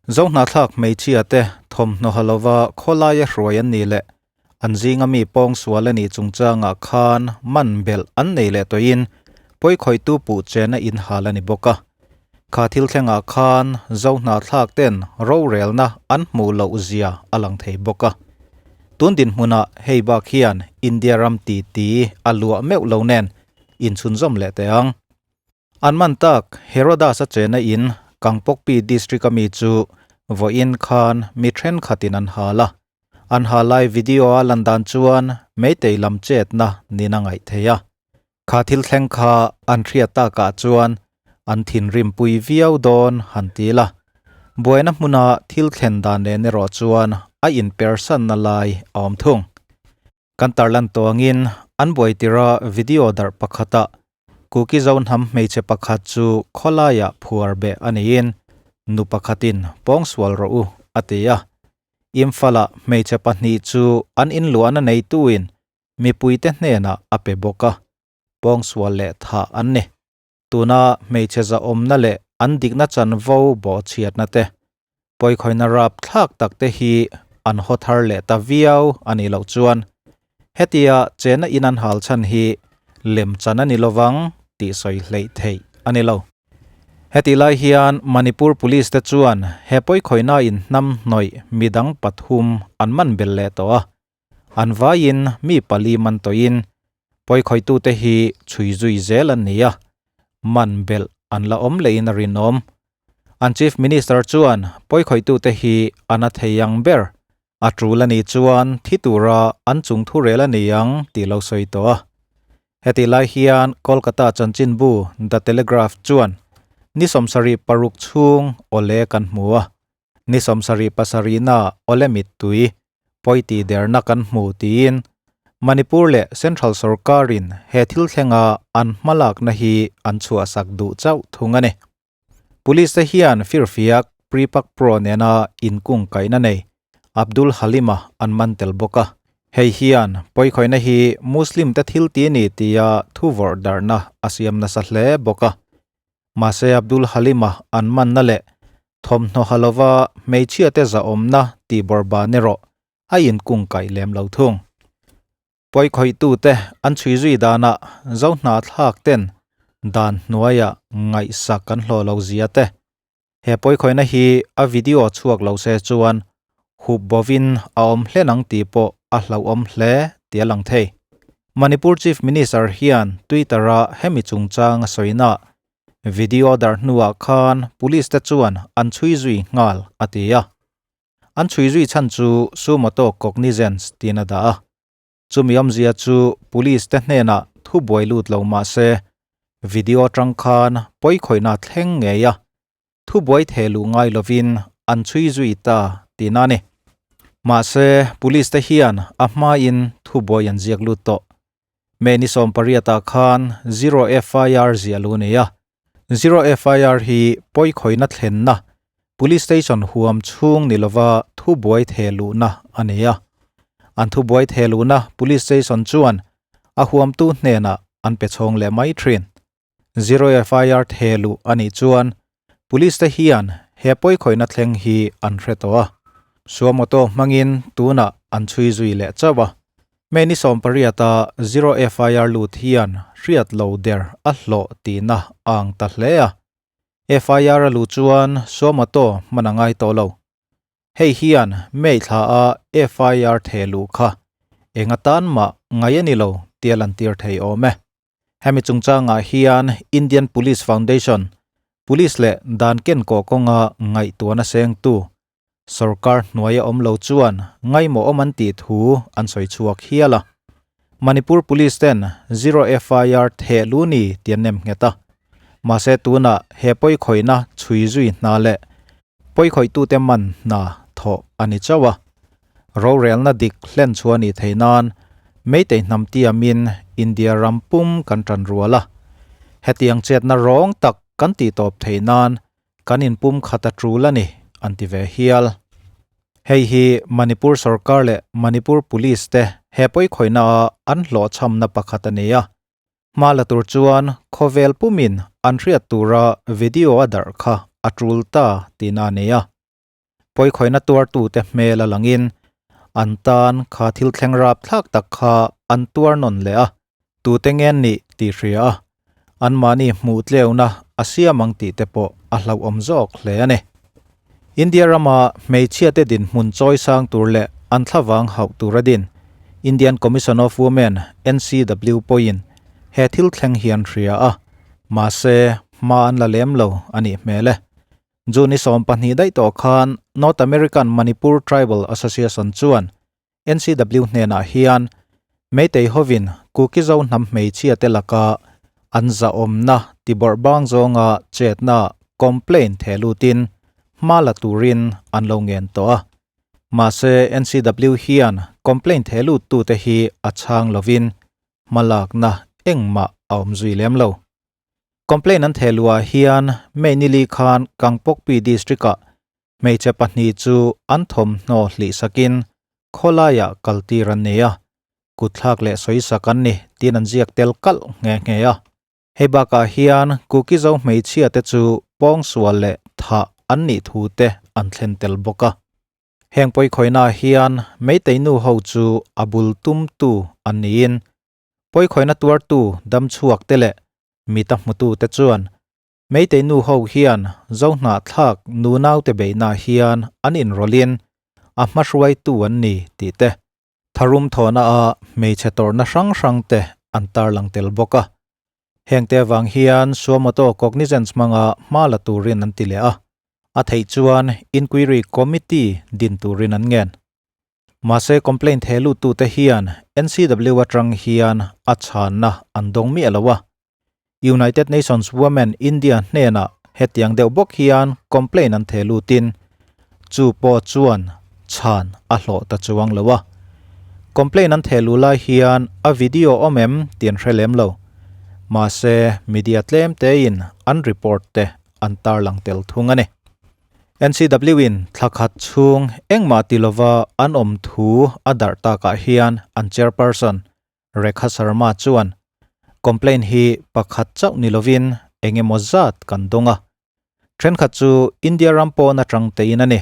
Zohnahthlak hmeichhia te thawmhnaw ha lova khawlaia hruai an ni leh an zinga mi pawngsual a nih chungchangah khan man belh an nei leh tawhin pawikhawihtu puh chena inhal a ni bawk a. Kha thil thlengah khan Zohnahthlak ten rorelna an hmuh loh zia a lang thei bawk a. Tun dinhmunah hei bak hian India ram titi a luah meuh lo nen inchhunzawm leh teh ang. An man tak Herodas a chena in Kangpokpi district a mi chu vawiin khan mi thenkhatin an hal a. An hal lai video a lan dan chuan Meitei lam chetna nin a ngaih thei a. Kha thil thleng kha an hriat takah chuan an thinrim pui viau dawn han ti la. Buaina hmuna thil thlen dan nen erawh chuan a inpersanna lai a awm thung. Kan tarlan tawh angin an buai tira video darh pakhatah Kuki Zohnam hmeichhe pakhat chu khawlaiah phuar beh a niin nu pakhatin pawngsual rawh u a ti a. Imphal-ah hmeichhe pahnih chu an inluahna neituin mipuite hnenah a pe bawk a, pawngsual leh thah an ni. Tuna hmeichhe zahawmna leh an dikna chanvo bawhchhiatna te, pawikhawina rapthlak tak te hi an haw thar leh ta viau a nih loh chuan hetia chena in an hal chhan hi lem chan a ni lovang tih sawi hleih theih a ni lo. Hetih lai hian Manipur Police te chuan he pawikhawina in hnam hnawih midang pathum an man belh leh tawh a, An vaiin mi pali man tawhin pawikhawitute hi chhui zui zel an ni a, man belh an la awm lehin a rinawm. An Chief Minister chuan pawikhawitute hi a na thei ang ber, a tul a nih chuan thi tura an chung thu rel a ni ang tih lo sawi tawh a. Hetih lai hian Kolkata chanchinbu The Telegraph chuan ni 76 chhung awle kan hmu a, Ni 77 na awle mittui pawi tih derna kan hmu tiin Manipur leh Central sorkarin he thil thlenga an hmalakna hi an chhuahsak duh chauh thung a ni. Police te hian firfiak Prepak Pro nena inkungkaihna nei Abdul Halima an man tel bawk a. Hei hian pawikhawihna hi Muslim te thil ti ni tia thu vawrh darhna a siam nasa hle bawk a. Mahse Abdul Halima an manna leh thawmhnaw ha lova hmeichhiate zahawmna tih bawrhban erawh a inkungkaih lem lo thung. Pawikhawih-tute an chhui zui danah Zohnahthlak ten dan hnuaia ngaihsak an hlawh lo zia te. He pawikhawihna hi a video chhuak lo se chuan hup bovin a awm hlen ang tih pawh a hlauhawm hle tih a lang thei. Manipur Chief Minister hian Twitter-a hemi chungchang a sawina video darh hnuah khan police te chuan an chhui zui nghal a ti a. An chhui zui chhan chu sumoto cognizance tiin a dah a. Chumi awmzia chu police te hnenah thu buai lut lo mah se video atang khan pawikhawihna thleng ngei a, thu buai theh luh ngai lovin an chhui zui ta tihna a ni. Mahse, police te hian a hmain thu buai an ziak lut tawh. May ni 18 ah khan zero FIR ziah lu nei a, zero FIR hi pawikhawihna thlenna Police station huam chhung ni lova thu buai theh luhna a nei a. An thu buai theh luhna police station chuan a huamtu hnenah an pe chhawng leh mai thin. Zero FIR theh luh a nih chuan police te hian he pawikhawihna thleng hi an hre tawh a. Suamoto hmangin tunah an chhui zui leh chauh a. May ni 18 a zero FIR lut hian hriat lo der a hlawh tihna a ang ta hle a. FIR a luh chuan Suamato hman a ngai tawh lo. Hei hian May thla a FIR theh luh kha eng atan mah ngai a ni lo tih a lantir thei awm e. Hemi chungchangah hian Indian Police Foundation, Police leh dan kenkawh kawnga ngaihtuahna sengtu, sorkar hnuaia awm lo chuan ngaimawh awm an tih thu an sawi chhuak hial a. Manipur Police ten zero FIR theh lu ni tih an nem nghet a. Mahse tunah he pawikhawihna chhui zui hna leh pawikhawih-tute man hna thawh a ni chauh a. Rorelna dik hlen chhuah a nih theih nan Meitei hnam tiamin India ram pum kan tan rual a. Hetiang chetna rawng tak kan tihtawp theih nan Kan inpum khat a tul a ni, an ti ve hial. Hei hi Manipur sorkar leh Manipur Police te he pawikhawihna a an hlawhchhamna pakhat a ni a. Hma la tur chuan khawvel pumin an hriat tura video a darh kha a tul ta tihna a ni a. Pawikhawihna tuartute hmel a langin an tan kha thil thleng rapthlak tak kha an tuar nawn leh a, tute nge nih tih hria a, anmahni hmuh tleuna a siam ang tih te pawh a hlauhawm zawk hle a ni. India rama hmeichhiate dinhmun chawi sang tur leh an thlavang hauh tur a din Indian Commission of Women, NCW, pawhin he thil thleng hian hria a, mahse hma an la lem lo a nih hmel e. June 12 daih tawh khan North American Manipur Tribal Association chuan NCW hnenah hian Meitei hovin Kuki-Zo hnam hmeichhiate laka an zahawmna tibawrh bang zawnga chetna complaint theh lutin hma la turin an lo ngen tawh a. Mahse NCW hian complaint theh luttute hi a chhang lovin hmalakna engmah a awm zui lem lo. Complaint an theh luhah hian May nili khan Kangpokpi District-ah hmeichhe pahnih chu an thawmhnaw hlih sakin khawlaiah kaltir an nei a, kutthlak leh sawisak an ni tiin an ziak tel kalh nghe nghe a. Hei bakah hian Kuki-Zo hmeichhia te chu pawngsual leh thah an nih thu te an thlen tel bawk a. Heng pawikhawihnaah hian Meitei nu ho chu a bul tumtu an niin Pawikhawihna tuartu damchhuak te leh mita hmutu te chuan Meitei nu ho hian Zohnahthlak nunaute beihnaah hian an inrawlhin a hmahruaitu an ni tih te, tharum thawhna a hmeichhe tawrhna hrang hrang te an tarlang tel bawk a. Hengte avang hian Suomoto Cognizance hmanga hma la turin an ti leh a, a theih chuan Inquiry Committee din turin an ngen. Mahse complaint he luttute hian NCW atang hian a chhanna an dawng miah lo a. United Nations Women India hnenah hetiang deuh bawk hian complaint an theh lutin chu pawh chuan chhan a hlawh ta chuang lo a. Complaint an theh luh lai hian a video awm em tih an hre lem lo. Mahse media tlem tein an report te an tarlang tel thung a ni. NCW-in thla khat chhung engmah ti lova an awm thu a darh takah hian an chairperson Rekha Sharma chuan complaint hi pakhat chauh ni lovin eng emaw zat kan dawng a, thenkhat chu India ram pawn atang tein a ni.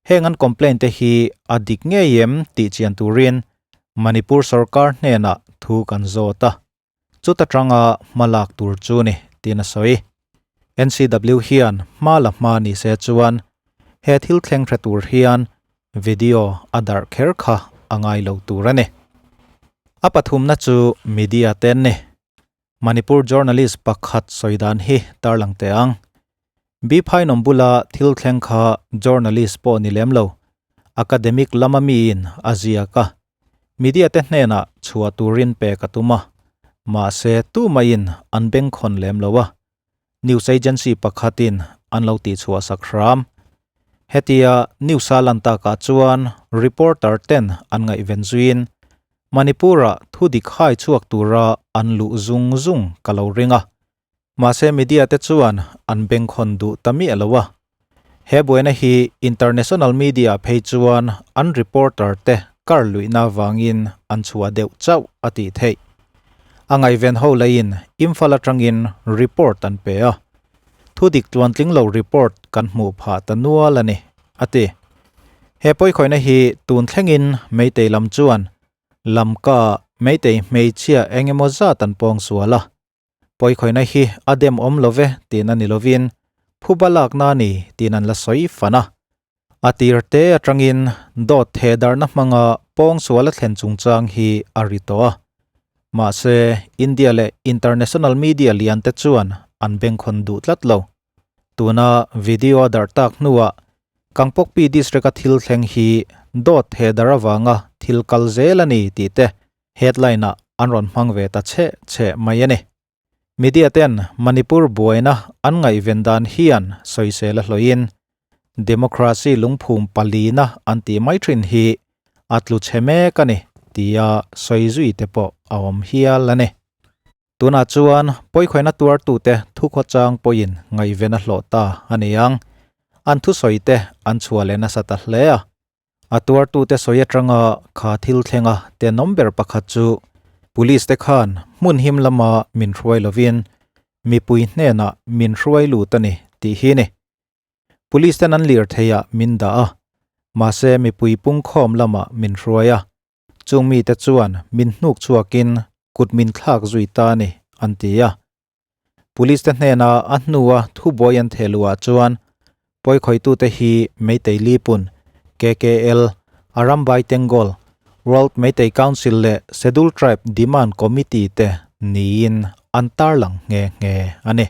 Heng an complaint te hi a dik ngei em tih chian turin Manipur sorkar hnenah thu kan zawt a. Chuta tanga hma lak tur chu ni, tiin a sawi. NCW hian hma la hma ni se chuan he thil thleng hre tur hian video a darh kher kha a ngai lo tur a ni. A pathumna chu media te an ni. Manipur journalist pakhat sawi dan hi tarlang teh ang. Biphainawm bula thil thleng kha journalist pawh ni lem lo, academic lama miin a ziak a. Media te hnenah chhuah turin pek a tum a, mahse tumaiin an bengkhawn lem lo a, news agency pakhatin an lo tihchhuah sak hram. Hetia news a lan takah chuan reporter ten an ngaihven zuiin Manipur-ah thu dik hai chhuak tura an luh zung zung ka lo ring a, Mahse media te chuan an bengkhawn duh ta miah lo a. He buaina hi international media phei chuan an reporter te kar luihna avangin an chhuah deuh chauh a tih theih. A ngaihven ho laiin Imphal atangin report an pe a. Thu dik tluantling lo report kan hmuh phah ta nual a ni, a ti. He pawikhawihna hi tun thlengin Meitei lam chuan Lamka Meitei hmeichhia eng emaw zat an pawng sual a. Pawikhawihna hi a dem awm lo ve tiin a ni lovin phuba lakna a ni tiin an la sawi fan a. A tir te atangin dawt thehdarhna hmanga pawngsual a thlen chungchang hi a ri tawh a. Mahse, India leh international media lian te chuan an bengkhawn duh tlat lo. Tuna video a darh tak hnuah Kangpokpi district-a thil thleng hi dawt thehdarh avanga thil kal zel a ni tih te Headline-ah an rawn hmang ve ta chhe chhe mai a ni. Media ten Manipur buaina an ngaihven dan hian sawisel a hlawhin democracy lungphum palina an tih mai thin hi a tlu chhe mek a ni tia sawi zui te pawh a awm hial a ni. Tunah chuan pawikhawihna tuartute thukhawchang pawhin ngaihven a hlawh ta a ni ang. An thusawi te an chhuah leh nasa ta hle a. A tuartute sawi atanga kha thil thlenga tenawm ber pakhat chu Police te khan hmun him lama min hruai lovin mipui hnenah min hruai lut a ni tih hi ni. Police ten an lirtheiah min dah a, mahse mipui pungkhawm lamah min hruai a. Chung mite chuan min hnuk chhuakin kut min thlak zui ta a ni, an ti a. Police te hnena a hnua thubuai an theh luhah chuan pawikhawitute hi Meitei Lipun, KKL, Arambai Tengol, World Meitei Council leh Scheduled Tribe Demand Committee te niin an tarlang nghe nghe a ni.